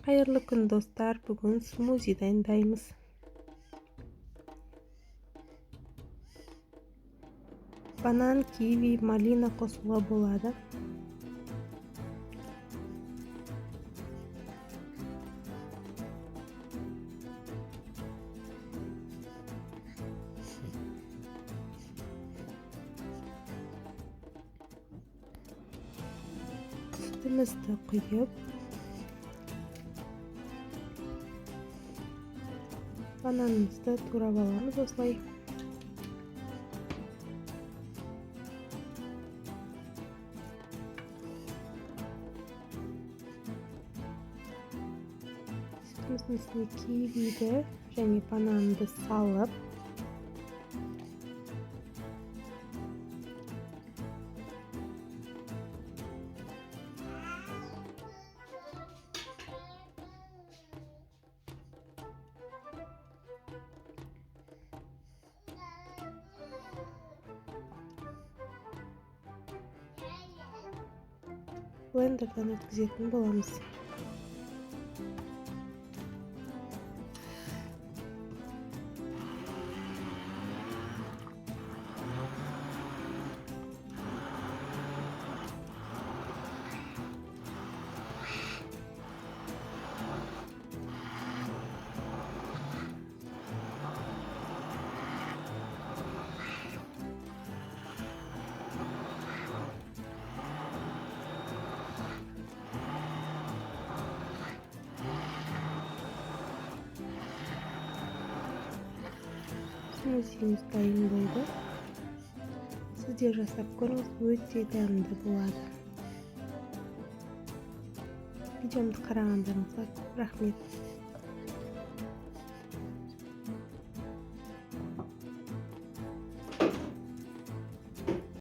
Қайырлы күн, достар! Бүгін смузи дайындаймыз. Банан, киви, малина қосуға болады. Сүтімізді құйып, бананымызды турап аламыз осылай. Сүтіміздің үстіне кивиді және бананды салып, блендерден өткізетін боламыз. Смузиіміз дайын болды. Сіз де жасап көріңіз, өте дәмді болады. Видеомды қарағандарыңызға көп рахмет.